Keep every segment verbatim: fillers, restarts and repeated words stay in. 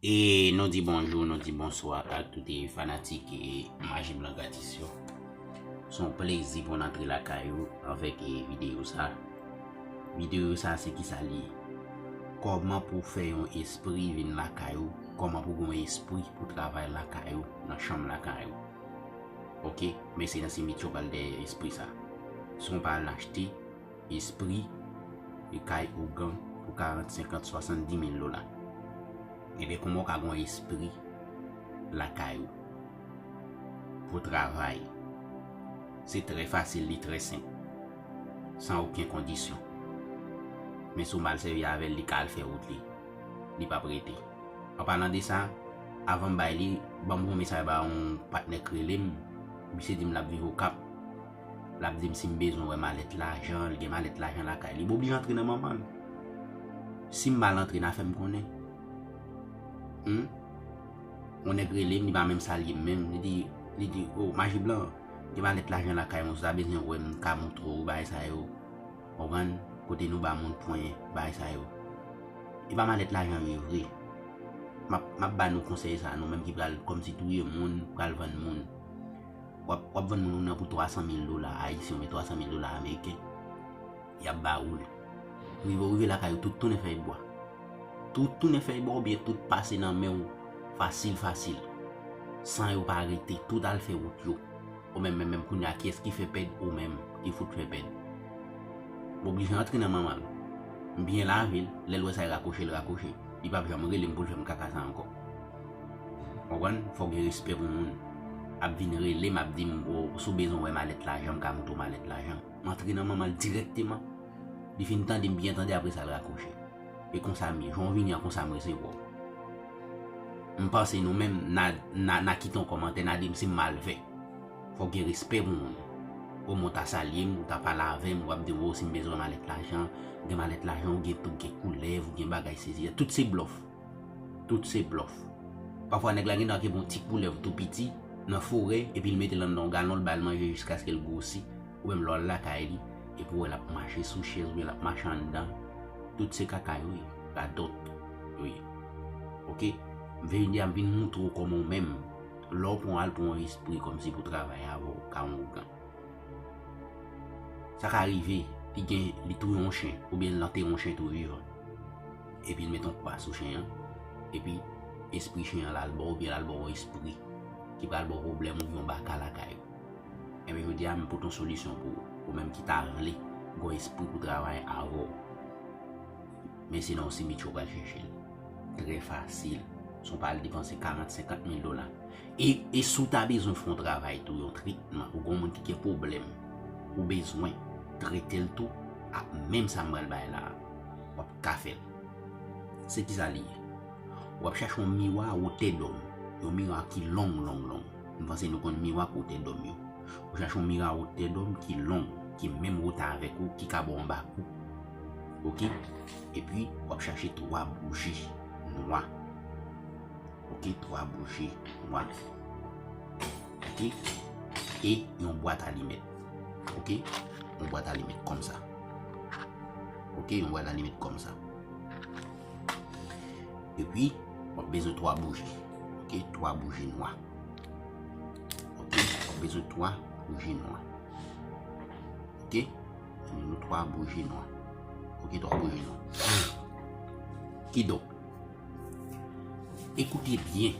E nou di bonjou, nou di bonswa ak tout fanatik Maji Blan Gratis yo. Se yon plezi pou n antre lakay ou avèk videyo sa. Videyo sa se kisa li ye? Kòman pou w fè yon espri vin lakay ou? Kòman pou w gen yon espri pou travay lakay ou, nan chanm lakay ou? Ok, mesye nan simitye pral dèyè espri sa. Si w pa al achte espri e kay ougan pou karant, senkant, swasanndis mil dola. Ebyen, kòman w ka gen yon espri lakay ou pou travay? Se trè fasil, li trè senp, san okenn kondisyon. Men si w mal sèvi avè l, li ka al fè wout li. Li p ap rete. An palan de sa, avan m bay li, ban m yon mesaj ba yon patnè k rele m. Misye di m l ap viv Okap. L ap di m si m bezwen wè malèt lajan, li gen malèt lajan lakay li. M oblije antre nan manman l. Si m mal antre, n a fè m konnen. Hmm? Yon nèg rele m, li pa menm salye m menm. Li di, li di, "O, Maji Blan, gen malèt lajan lakay mwen, si w ta bezwen wè m, m ka montre w bagay sa yo." Konprann? Kote nou ba moun pwen, bagay sa yo. E pa malèt lajan yo ye vre. M ap, m ap ba nou konsèy sa, nou menm ki pral kòmsi touye moun, pral vann moun. W ap, w ap vann moun ou nan pou twasan mil dola ayisyen oubyen twasan mil dola ameriken. Y ap ba ou l. Rive w rive lakay ou, tout tounen fèy bwa. Tout tounen fèy bwa oubyen tout pase nan men w fasil, fasil. San yo pa rete, tout al fè wout yo. Ou menm, menm, menm kounye a, kiyès ki fè pèd? Ou menm ki fout fè pèd. M oblije antre nan manman l. M byen lave l, lè l wè sa l rakwoche, l rakwoche. Li p ap janm rele m pou l fè m kaka sa ankò. Konprann? Fò w gen respè pou moun. Ap vin rele m, ap di m, "O, si w bezwen wè malèt lajan, m ka montre w malèt lajan." M antre nan manman l dirèkteman. Li fin tande m byen tande, apre sa l rakwoche. E konsa m ye. Jan w vini an, konsa m resevwa w. M panse nou menm, n a, n a, n a kite yon kòmantè, n a di m si m malvè. Fò w gen respè pou moun. Omwen w ta salye m, ou ta pale avè m, w ap di m, "O, si m bezwen malèt lajan, gen malèt lajan, ou gen tout, gen koulèv, ou gen bagay sezi." Tout se blòf. Tout se blòf. Pafwa, nèg la gen dwa kenbe yon ti koulèv tou piti nan forè, epi l mete l anndan yon galon, l ba l manje jiskaske l gwosi. Ou menm lè w al lakay li, epi w wè l ap mache sou chèz oubyen l ap mache anndan, tout se kaka yo ye, radòt yo ye. Ok? M vin di a, m vin montre w kòman w menm, lè w pran al pran yon espri kòmsi pou travay avè w, ka yon ougan. Sa ka rive, li gen, li touye yon chen, oubyen l antere yon chen tou vivan. Epi l mete yon kwa sou chen an, epi espri chen an la l ba w, oubyen l al ba w yon espri ki pral ba w pwoblèm oubyen yon baka lakay ou. Enben, jodi a, m pote yon solisyon pou ou, ou menm ki ta vle gen yon espri pou travay avè w. Men se nan yon simitye w pral chèche l. Trè fasil. Si w pa al depanse karant, senkant mil dola. E, e si w ta bezwen fè yon travay tou, yon tretman, ou gen yon moun ki gen pwoblèm, ou bezwen trete l tou, ak menm sa m pral bay la a, w ap ka fè l. Se kisa li ye? W ap chache yon miwa wotè dòm, yon miwa ki long, long, long. M panse nou konn miwa k wotè dòm yo. Ou chache yon miwa wotè dòm ki long, ki menm wotè avèk ou, ki ka ba w anba kou. Ok? Epi, w ap chache twa bouji nwa. Ok, twa bouji nwa. Ok? E yon bwat alimèt. Ok? Yon bwat alimèt kòmsa. Ok, yon bwat alimèt kòmsa. Epi, w ap bezwen twa bouji. Ok, twa bouji nwa. Ok, w ap bezwen twa bouji nwa. Ok, nou twa bouji nwa. Ok, twa bouji nwa. Kidonk, écoutez bien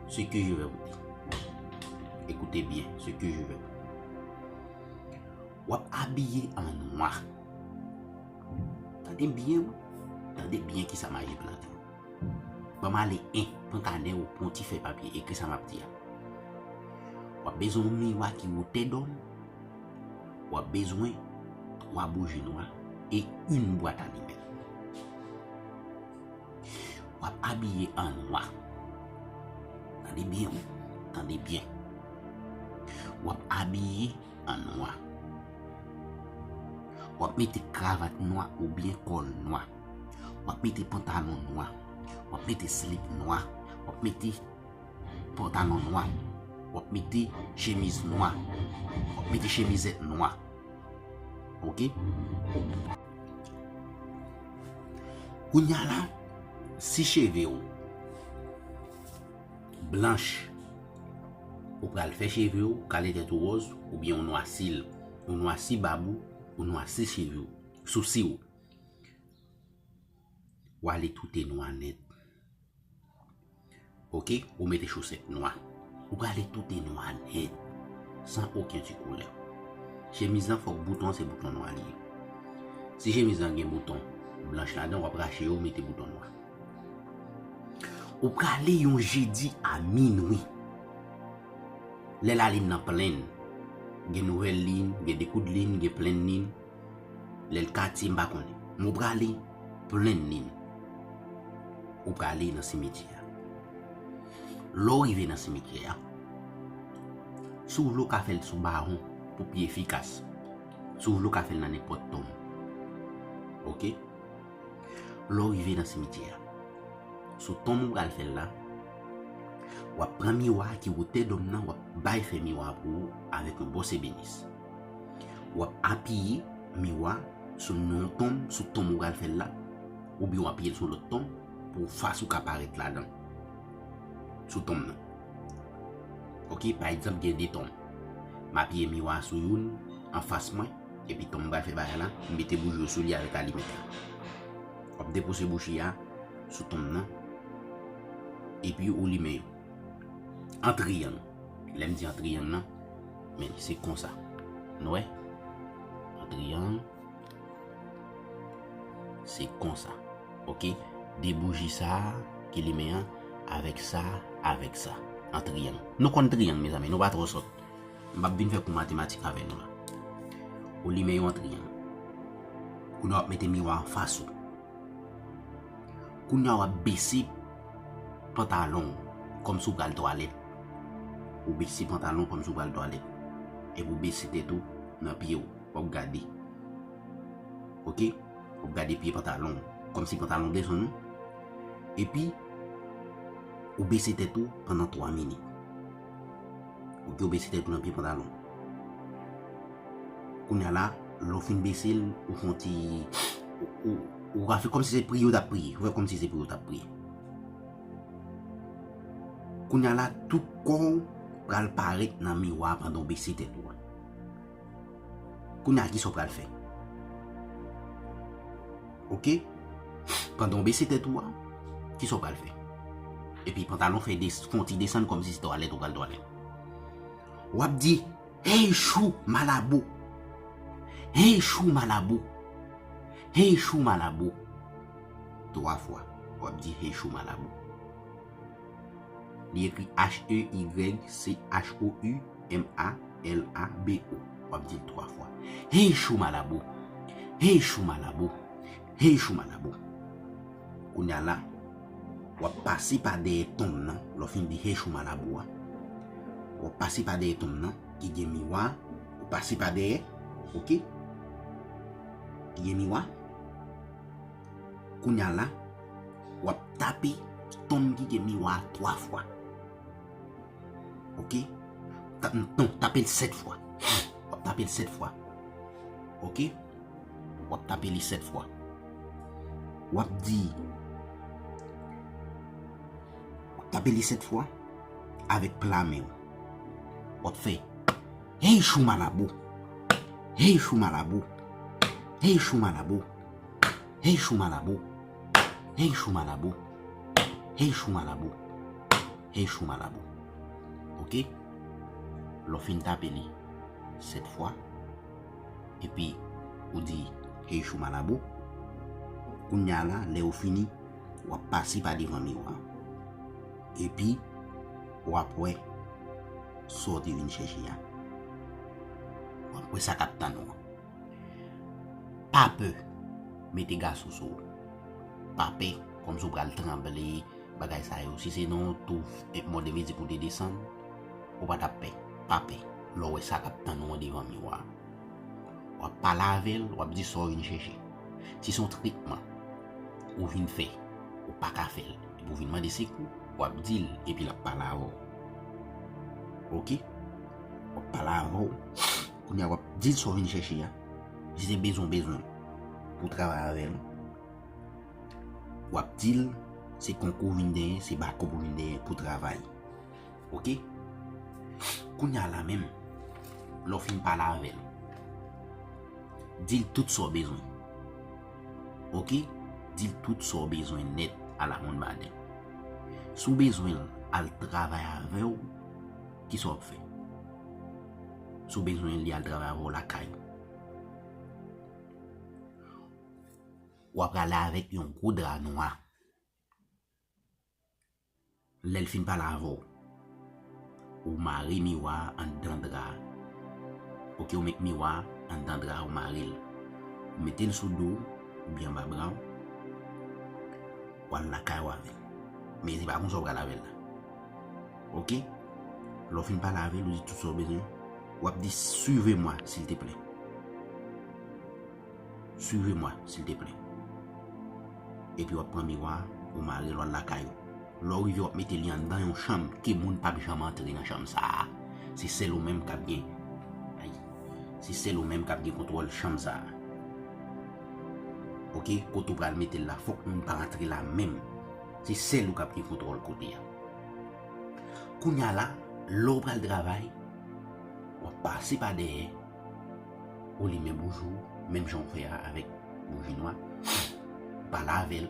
ce que je vais vous dire. Écoutez bien ce que je vais vous dire. W ap abiye an nwa. Tande byen, wi. Tande byen kisa Maji Blan di. Ban m ale en, pran kanè w, pran yon ti fèy papye, ekri sa m ap di a. W ap bezwen yon miwa ki wotè dòm. W ap bezwen twa bouji nwa e yon bwat alimèt. W ap abiye an nwa. Tande byen, wi. Tande byen. W ap abiye an nwa. W ap mete kravat nwa oubyen kòl nwa. W ap mete pantalon nwa. W ap mete slip nwa. W ap mete pantalon nwa. W ap mete chemiz nwa. W ap mete chemizèt nwa. Ok? Kounye a la, Si cheve w blanch, ou pral fè cheve w, kale tèt ou wòz, oubyen ou nwasi l, ou nwasi bab ou, ou nwasi cheve w, sousi w. W ale toute nwa nèt. Oke, ou mete chosèt nwa. Ou prale toute nwa nèt, san okenn ti koulè. Chemiz lan fòk bouton an se bouton nwa li ye. Si chemiz lan gen bouton blanch ladan, w ap rache yo, ou mete bouton nwa. Ou prale yon jedi a minwi. Lè lalin nan plenn, gen nouvèl lin, gen dekoud lin, gen plenn lin. Lè l katye, m pa konnen. Men w prale plenn lin. Ou prale nan simityè a. Lè w rive nan simityè a, si w vle w ka fè l sou bawon pou pi efikas. Si w vle w ka fè l nan nenpòt tonm. Oke? Lè w rive nan simityè a, sou tonm ou pral fè l la, w ap pran miwa ki wotè dòm nan, w ap bay fè miwa pou ou avèk yon bòs ebenis. W ap apiye miwa sou non tonm, sou tonm ou pral fè l la, oubyen w apiye l sou lòt tonm pou fas ou ka parèt ladan, sou tonm nan. Oke, pa egzanp, gen de tonm. M apiye miwa sou youn anfas mwen, epi tonm m pral fè bagay la, m mete bouji yo sou li avèk alimèt la. W ap depoze bouji a sou tonm nan, epi ou limen yo. An triyang. Lè m di an triyang nan, men se konsa. Nou wè? An triyang. Se konsa. Oke? De bouji sa a ki limen an, avèk sa, avèk sa. An triyang. Nou konn triyang, mezanmi, nou pa twò sòt. M p ap vin fè kou matematik avè nou la. Ou limen yo an triyang. Kounye a w ap mete miwa anfas ou. Kounye a w ap bese pantalon w kòmsi w pral twalèt. Ou bese pantalon w kòmsi w pral twalèt. Epi w bese tèt ou nan pye w. W ap gade. Oke? W ap gade pye pantalon w. Kòmsi pantalon w desann ou. Epi, ou bese tèt ou pandan twa minit. Oke, ou bese tèt ou nan pye pantalon. Kounye a la, lè w fin bese l, ou fè yon ti, ou, ou, ou ka fè kòmsi se priye w t ap priye. Ou fè kòmsi se priye w t ap priye. Kounye a la, tout kò w pral parèt nan miwa pandan w bese tèt ou a. Kounye a, kisa w pral fè? Oke? Pandan w bese tèt ou a, kisa w pral fè? Epi pantalon fè des-, fè yon ti desann kòmsi se twalèt ou pral twalèt. W ap di, "Hey, chou malabo! Hey, chou malabo! Hey, chou malabo!" Twa fwa. W ap di, "Hey, chou malabo." Li ekri H E Y C H O U M A L A B O. W ap di l twa fwa. "Hey, chou malabo! Hey, chou malabo! Hey, chou malabo!" Kounye a la, w ap pase pa dèyè tonm nan, lè w fin di "Hey, chou malabo" a. W ap pase pa dèyè tonm nan, ki gen miwa, ou pase pa dèyè, oke? Ki gen miwa. Kounye a la, w ap tape tonm ki gen miwa a twa fwa. Oke? Ta-, non, tape l sèt fwa. W ap tape l sèt fwa. Oke? W ap tape li sèt fwa. W ap di, w ap tape li sèt fwa avèk pla men w. W ap fè, "Hey, chou malabo! Hey, chou malabo! Hey, chou malabo! Hey, chou malabo! Hey, chou malabo! Hey, chou malabo! Hey, chou malabo!" Oke? Lè w fin tape li sèt fwa, epi ou di, "Hey, chou malabo." Kounye a la, lè ou fini, w ap pase pa devan miwa. Epi, w ap wè sa w te vin chèche a. W ap wè sa k ap tann ou an. Pa pè mete gason sou ou. Pa pè, kòmsi w pral tranble, bagay sa yo. Si se nan yon twou, e, mòde mizik ou te desann, ou pa t ap pè. Pa pè. Lè w wè sa k ap tann ou an devan miwa a, w ap pale avè l, w ap di sa w vin chèche. Si se yon tretman ou vin fè, ou pa ka fè l, epi w vin mande sekou, w ap di l, epi l ap pale avè w. Oke? W ap pale avè w. Kounye a, w ap di l sa w vin chèche a. Si se bezwen w bezwen pou w travay avè l, w ap di l, Se konkou w vin genyen, se bak ou pou vin genyen pou travay. Oke? Kounye a la menm, lè w fin pale avè l, di l tout sa w bezwen. Oke? Di l tout sa w bezwen nèt ala moun maten. Si w bezwen l al travay avè w, ki sa w ap fè? Si w bezwen li al travay avè w lakay ou, w ap prale avèk yon gwo dra nwa. Lè l fin pale avè w, ou mare miwa a anndan dra a. Oke, ou met miwa a anndan dra a, ou mare l. Ou mete l sou do w oubyen anba bra w. W al lakay ou avè l. Men se pa konsa w pral avè l la. Oke? Lè w fin pale avè l, ou di tout sa w bezwen. W ap di, "Suivez-moi, s'il te plaît." "Suivez-moi, s'il te plaît." Epi w ap pran miwa a, ou mare l, w al lakay ou. Lè w rive, w ap mete li anndan yon chanm ke moun p ap janm antre nan chanm sa a. Se sèl ou menm k ap gen. Ay. Se sèl ou menm k ap gen kontwòl chanm sa a. Oke, kote w pral mete l la, fòk moun pa antre la menm. Se sèl ou k ap gen kontwòl kote a. Kounye a la, lè w pral travay, w ap pase pa dèyè, ou limen bouji w, menm jan w fè a avèk bouji nwa, pale avè l,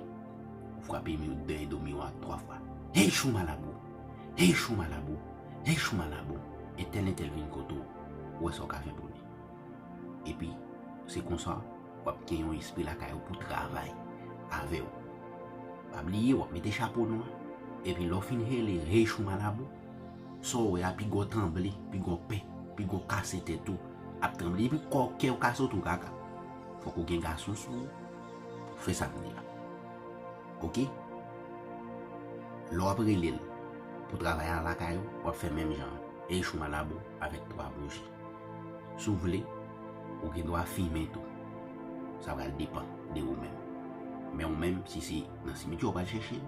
ou frape mi-, dèyè do miwa a twa fwa. "Hey, Choumalabo! Hey, Choumalabo! Hey, Choumalabo!" Entèl, entèl vin kote w, ou wè sa w ka fè pou li. Epi, se konsa, w ap gen yon espri lakay ou pou travay avè w. Pa bliye, w ap mete chapo nwa. Epi lè w fin rele, "Hey, Choumalabo!" Sa w wè a, piga w tranble, piga w pè, piga w kase tèt ou ap tranble. Epi kò, kè w ka sot ou kaka. Fòk ou gen gason sou ou pou fè sa m di la. Oke? Lè w ap rele l pou travay an lakay ou, w ap fè menm jan an. "Hey, Choumalabo!" avèk twa bouji. Si w vle, ou gen dwa fimen tou. Sa pral depann de ou menm. Men ou menm, si se nan simetyè w pral chèche l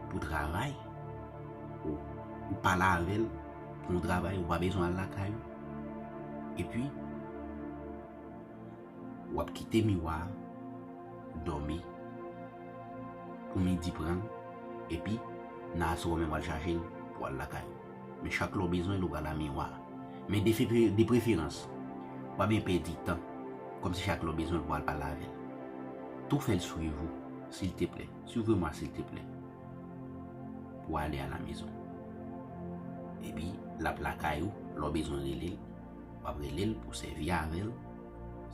pou travay, ou, ou pale avè l pou yon travay, ou pa bezwen al lakay ou. Epi, w ap kite miwa a dòmi pou midi pran, epi nan aswè w menm w al chache l pou al lakay ou. Men chak lè w bezwen l, ou pral a miwa a. Men de fe-, de preferans, pa byen pèdi tan, kòmsi chak lè w bezwen l pou al pale avè l. Tou fè l swiv ou, silteplè. Suivez-moi, s'il te plaît. Pou ale a la mezon. Epi, l ap lakay ou, lè w bezwen rele l, w ap rele l pou sèvi avè l,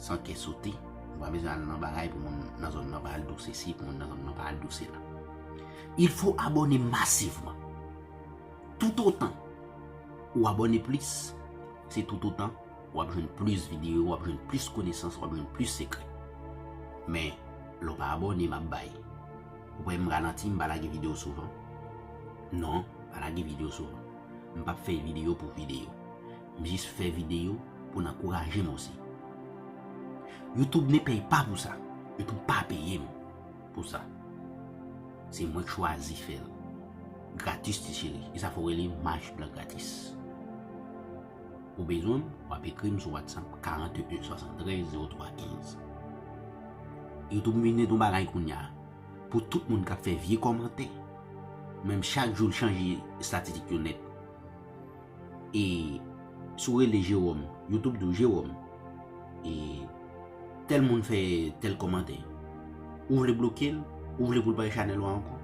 san kè sote. Ou pa bezwen al nan bagay pou moun nan zòn nan pa al di w sesi, pou moun nan zòn nan pa al di w sela. Il faut abonner massivement. Toutotan ou abòne plis, se toutotan w ap jwenn plis videyo, w ap jwenn plis konesans, w ap jwenn plis sekrè. Men, lè w pa abòne, m ap bay. Ou kwè m ralanti, m pa lage videyo souvan? Non, m pa lage videyo souvan. M p ap fè videyo pou videyo. M jis fè videyo pou n ankouraje m osi. YouTube ne paye pas pour ça. YouTube pa peye m pou sa. Se mwen k chwazi fè l. Gratis, ti cheri. E sa fè w rele Maj Blan Gratis. Ou bezwen m, w ap ekri m sou WhatsApp, karant e en, swasanntrèz, zewo twa, kenz. YouTube vin met yon bagay kounye a pou tout moun k ap fè vye kòmantè. Menm chak jou l chanje estatistik yo nèt. E si w rele Jewòm, YouTube di w, "Jewòm, e tèl moun fè tèl kòmantè." Ou vle bloke l? Ou vle pou l pa gen chanèl ou ankò?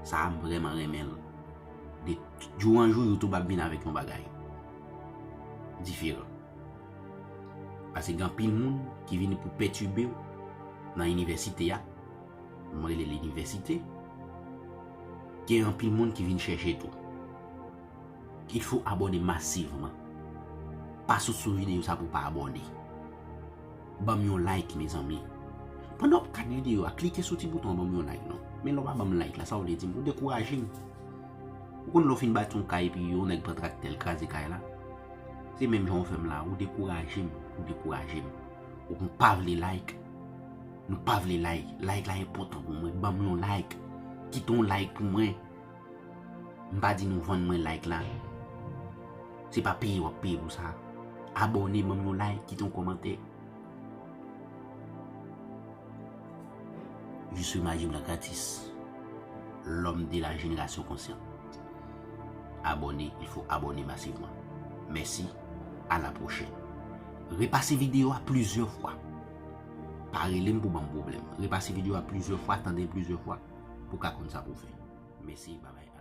Sa a, m vrèman renmen l. De jou an jou, YouTube ap vin avèk yon bagay diferan. Paske gen anpil moun ki vini pou pètibe w nan inivèsite a. M rele l inivèsite. Gen anpil moun ki vin chèche tou. Il faut abonner massivement. Pa sot sou videyo sa pou pa abòne. Ban m yon like, mezanmi. Pandan w ap gad videyo a, klike sou ti bouton an, ban m yon like non. Men lè w pa ban m like la, sa w vle di m? Ou dekouraje m. Ou konn lè w fin bati yon kay epi yon nèg pran traktè l kraze kay la? Se menm jan w fè m la, ou dekouraje m, ou dekouraje m. Ou konn pa vle like. Nou pa vle like. Like la enpòtan pou mwen. Ban m yon like. Kite yon like pou mwen. M pa di nou vann mwen like la. Se pa peye w ap peye pou sa. Abòne, ban m yon like, kite yon kòmantè. Je suis Maj Blan Gratis. l'homme de la génération consciente. Abonné, il faut abonner massivement. Merci, à la prochaine. Repase videyo a plizyè fwa. Pa rele m pou ban m pwoblèm. Repase videyo a plizyè fwa, tande l plizyè fwa pou w ka konn sa pou w fè. Mèsi, babay.